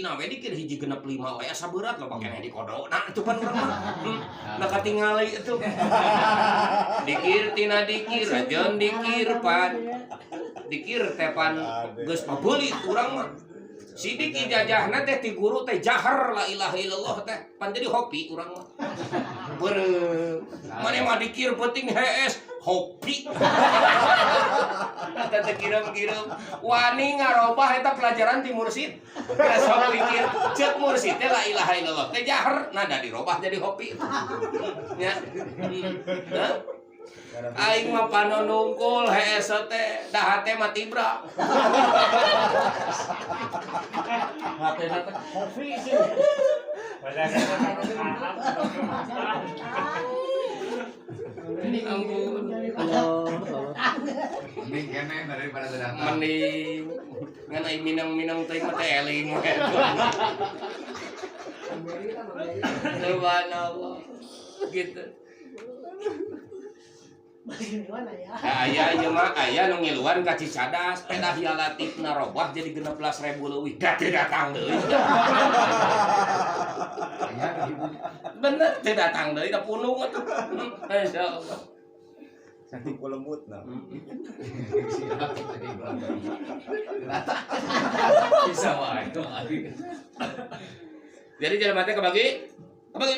Dina we dikir hiji genep lima we asa berat loba keneh di kodo. Nah itu pan urang mah. Nah katingali itu. Dikir tina dikir rajon dikir pan. Dikir teh pan geus pabeulit urang mah. Sidik ijazahna teh ti guru teh jahar la ilaha illallah teh pan jadi hopi urang mah. Beureum. Mane mah dikir penting hees hopi. Eta teh kirim-kirim wani ngarobah eta pelajaran ti mursid. Geus sok dikir ceuk mursid teh la ilaha illallah teh jahar nada dirobah jadi hopi. Nya. Hah? Aing mah panon nungkul hees teh dah hate mah tibra. Hatena teh kopi sih. Ampun. Mending kene daripada teu datang. Mending ngan aing minang-minang teh mah teh eling we. Subhanallah. Gitu. Nah, aya ieu mah aya nu ngiluan ka Cicadas pedah ya latifna robah jadi 16.000 leuwih. Da teu datang deui. Bener teu datang deui da punung atuh. Masyaallah. Saking lembut nah. Bisa wae. Jadi jelema teh kebagi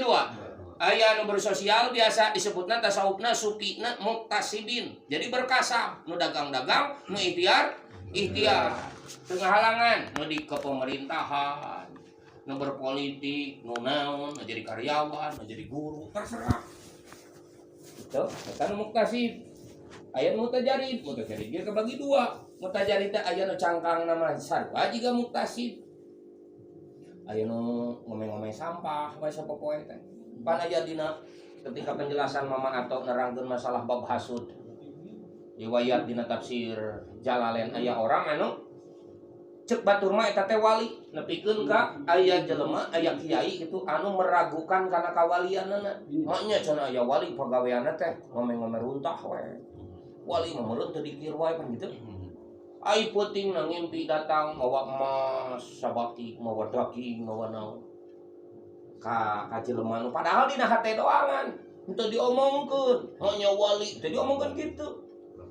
dua. Aya nu bersosial biasa disebutna tasawufna supina muktasibin. Jadi berkasab, nu dagang-dagang, nu ikhtiar, ikhtiar. Teu ngahalangan, nu di kepemerintahan, nu berpolitik, nu naon, nu jadi karyawan, nu jadi guru, terserah. Gitu, eta nu muktasib. Aya nu mutajarid, mutajarid ge kebagi dua. Mutajarid teh aya nu cangkangna mah sarua jiga muktasib. Aya nu ngomeng-ngomeng sampah we sapopoe teh. Pan aya dina ketika penjelasan Mama atau nerangkeun masalah bab hasud. Riwayat dina tafsir Jalalain aya orang anu cek batur mah eta teh wali nepikeun ka aya jelema aya kiai gitu anu meragukan kana kawalianana. Maknya cenah aya wali pagaweanna teh ngomeng-ngomeng runtah we. Wali mah meureun teu dikir wae pan gitu. Ai peuting na ngimpi datang mawa emas sabaki mawa daging mawa naon. Ka jelema nu padahal dina hate doangan teu diomongkeun maknya wali teu diomongkeun kitu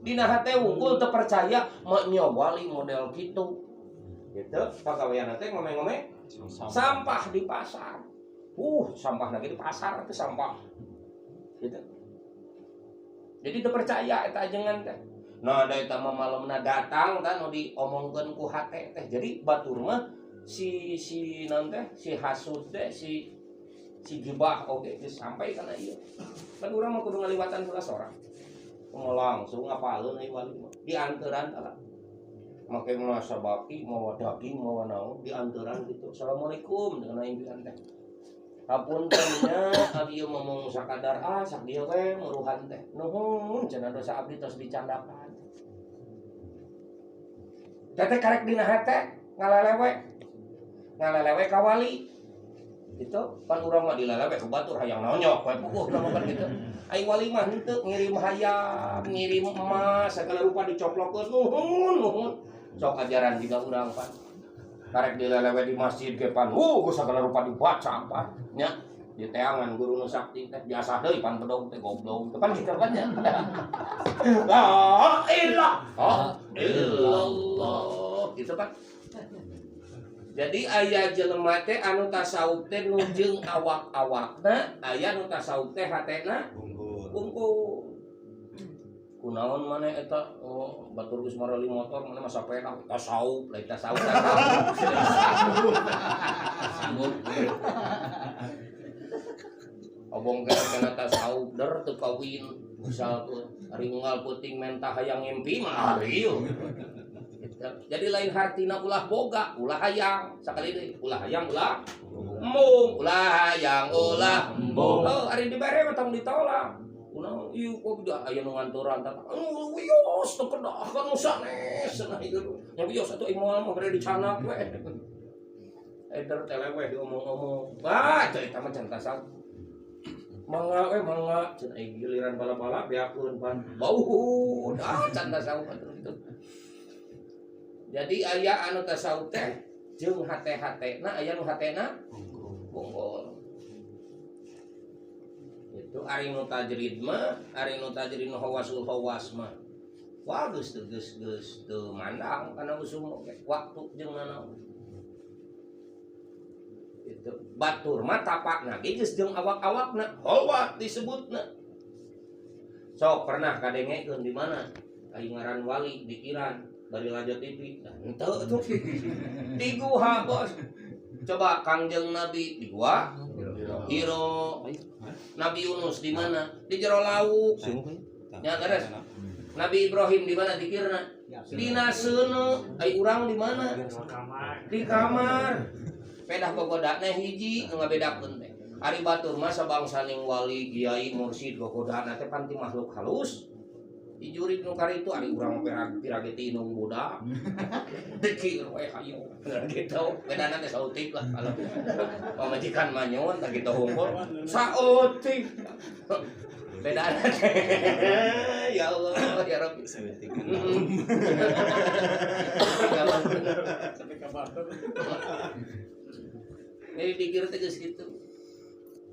dina hate wungkul teu percaya maknya wali model kitu gitu pagawean teh ngomeng-ngomeng sampah di pasar sampah lagi di pasar itu sampah gitu jadi teu percaya eta ajengan teh nah da eta mah malemna datang tah nu diomongkeun ku hate teh jadi batur mah si naon teh si hasud teh si gibah oge geus sampai kana ieu. Kan urang mah kudu ngaliwatan heula sorang. Kumaha langsung ngapaleun euy wali mah. Dianteran tah. Make mah sabaki mawa daging mawa naon dianteran gitu. Assalamualaikum dengan impian teh. Hapunten nya abdi ieu ngomong sakadar ah sak dieu we muruhan teh. Nuhun cenah dosa abdi tos dicandakan. Teh karek dina hate ngalelewe. Ngalelewe ka wali. Gitu pan urang mah dilelewe ku batur hayang nonyok we puguh nama kan gitu. Ai wali mah henteu ngirim hayam, ngirim emas segala rupa dicoplokeun nuhun nuhun. Sok ajaran jiga urang pan. Karek dilelewe di masjid ge pan, geus segala rupa dibaca pan nya. Di teangan guru nu sakti teh biasa deui pan bedog teh goblok. Teu pan kitu pan nya. La ilaha illallah gitu pan. Jadi aya jelema teh anu tasawuf teh nu jeung awak-awakna, aya nu tasawuf teh hatena bungkul. Kunaon maneh eta oh batur geus marali motor maneh mah sapeda tasawuf, lain tasawuf. Sanggup. Obong kana tasawuf der teu kawin, misalkeun ari unggal peuting mentah hayang ngimpi mah riuh. Jadi lain hartina ulah boga, ulah hayang. Sakali deui, ulah hayang ulah embung, ulah hayang ulah embung. Oh, ari dibere mah tong ditolak. Kunaon ieu kok da aya nu ngantoran tah. Anu wios teu kedah ka nu sanes cenah ieu. Nya wios atuh moal mah bere dicanak we. Eder teh we diomong-omong. Bah, teh eta mah can tasawuf. Mangga we mangga cenah giliran bala-bala beakeun pan. Bau ah can tasawuf atuh kitu. Jadi aya anu tasawuf teh Jeung hate-hatena aya nu hatena bonggol. Itu ari nu tajrid mah, ari nu tajrid nu hawasul hawas mah. Wah geus teu geus geus teu mandang kana usum oge waktu jeung nanaon. Itu batur mah tapakna ge geus jeung awak-awakna, hawa disebutna. Sok pernah kadengekeun di mana? Ai ngaran wali dikiran bari lanjut TV. Nah, henteu tuh. Di guha bos. Coba Kangjeng Nabi di gua Hiro. Nabi Yunus di mana? Di jero laut. Ya beres. Nabi Ibrahim di mana dikirna? Dina seuneu. Ai urang di mana? Di kamar. Pedah gogodana hiji nu ngabedakeun teh. Ari batur mah sabangsaning wali, kiai, mursyid gogodana teh pan ti makhluk halus. Dijurig nu karitu ari urang mah pirage ti indung budak. Dikir we hayo. Gitu. Bedana teh saeutik lah kalau pamajikan mah nyon tah kitu hungkul. Saeutik. Bedana teh. Ya Allah, ya Rabbi. Sampai ka batur. Jadi dikir teh geus kitu.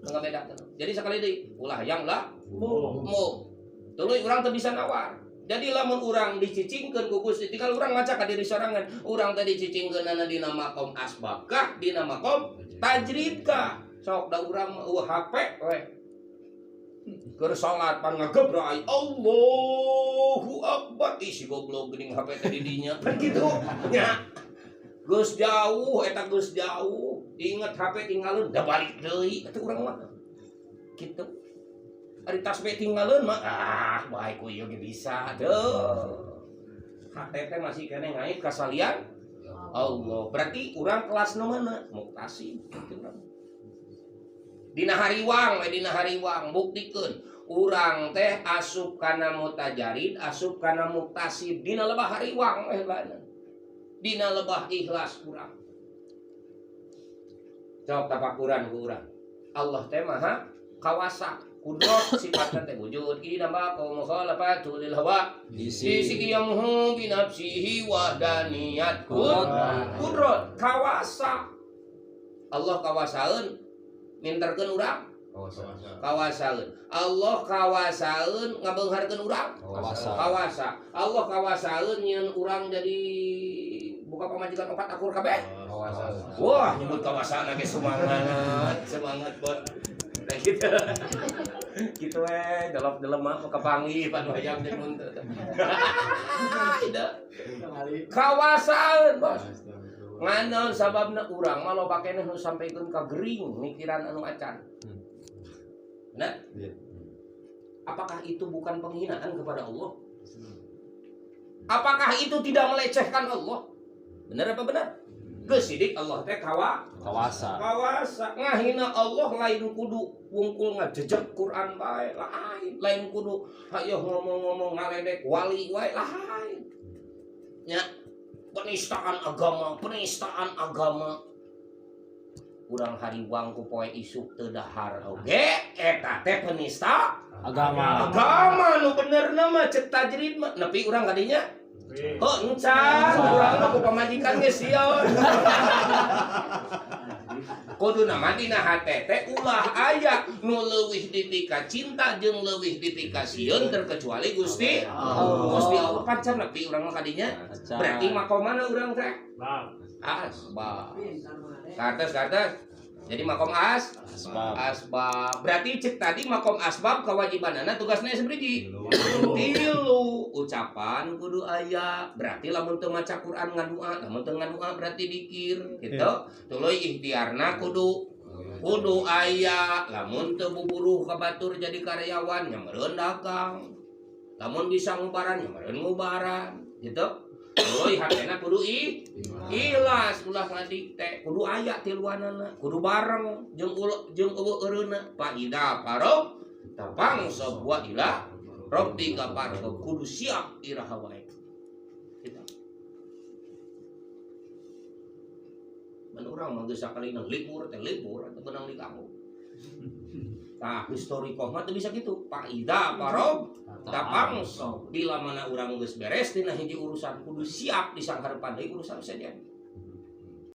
Ngabedakeun. Jadi sakali deui ulah yang lah mo. Tuluy urang teu bisa nawar. Jadi lamun urang dicicingkeun ku Gusti, tinggal urang maca ka diri sorangan. Urang teh dicicingkeunana dina makom asbab kah, dina makom tajrid kah? Sok da urang mah eueuh HP we. Keur salat pan ngagebrai Allahu Akbar. Ih si goblok geuning HP teh di dinya. Kan kitu nya. Geus jauh eta geus jauh. Ingat HP tinggalin da balik deui atuh urang mah. Kitu. Ari tasbih tinggalin mah ah bae ku ieu ge bisa teu. Hate teh masih keneh ngait kasalian Allah. Berarti urang kelas nu mana? Muktasib kitu urang. Dina hariwang we dina hariwang buktikeun urang teh asup kana mutajarid, asup kana muktasib dina lebah hariwang we heulana. Dina lebah ikhlas urang. Jawab tapakuran ku urang. Allah teh maha kawasa. Kudrot sifatna teh wujud ina ma qaum mukhalafatu lil hawa isi qiyamuhu bi nafsihi wahdaniyat kudrot kawasa. Allah kawasaeun minterkeun urang kawasaeun. Allah kawasaeun ngabeungharkeun urang kawasa. Allah kawasaeun nyieun urang jadi buka pamajikan opat akur kabeh. Wah nyebut kawasana ge semangat semangat bot. Nah gitu. Gitu we delep-delep mah kepanggih pan wayang jeung mun teu. Kawasaeun bos. Nganaon sababna urang mah loba keneh nu sampaikeun ka gering mikiran anu acan. Nah, apakah itu bukan penghinaan kepada Allah? Apakah itu tidak melecehkan Allah? Benar apa benar? Geus sidik Allah teh kawasa. Kawasa ngahina Allah lain kudu wungkul ngajejek Quran bae lain, lain kudu hayoh ngomong-ngomong ngaledek wali wae lain. Nya penistaan agama, penistaan agama. Urang hariwang ku poe isuk teu dahar oge eta teh penista agama. Agama nu benerna mah ceuk tajrid mah nepi urang kadinya. Kok encan urang mah ku pamajikan geus sieun. Kuduna mah dina hate teh ulah aya nu leuwih dipika cinta jeung leuwih dipika sieun terkecuali Gusti Allah. Gusti Allah pacan nepi urang mah kadinya. Berarti makomana urang teh? Asbab. Kartes kartes. Jadi makom asbab. Asbab. Berarti cek tadi makom asbab kewajibanana tugasna sabiji. Tilu ucapan kudu aya. Berarti lamun teu maca Quran ngadua, lamun teu ngadua berarti dikir gitu. Tuluy ikhtiarna kudu aya. Lamun teu buburuh ka batur jadi karyawan nya meureun dagang. Lamun bisa ngubaran nya meureun ngubaran gitu. Tuluy hatena kudu ikhlas ulah ngadikte kudu aya tiluanana kudu bareng jeung jeung eueuh eureunna fa ida farog tapang sebuah ila rabbika farghab kudu siap iraha wae gitu. Mun urang mah geus sakalina libur teh libur atau beunang di kampung. Tah historikoh mah teu bisa kitu fa ida farog tapang bila mana urang geus beres dina hiji urusan kudu siap disanghareupan deui urusan sejen.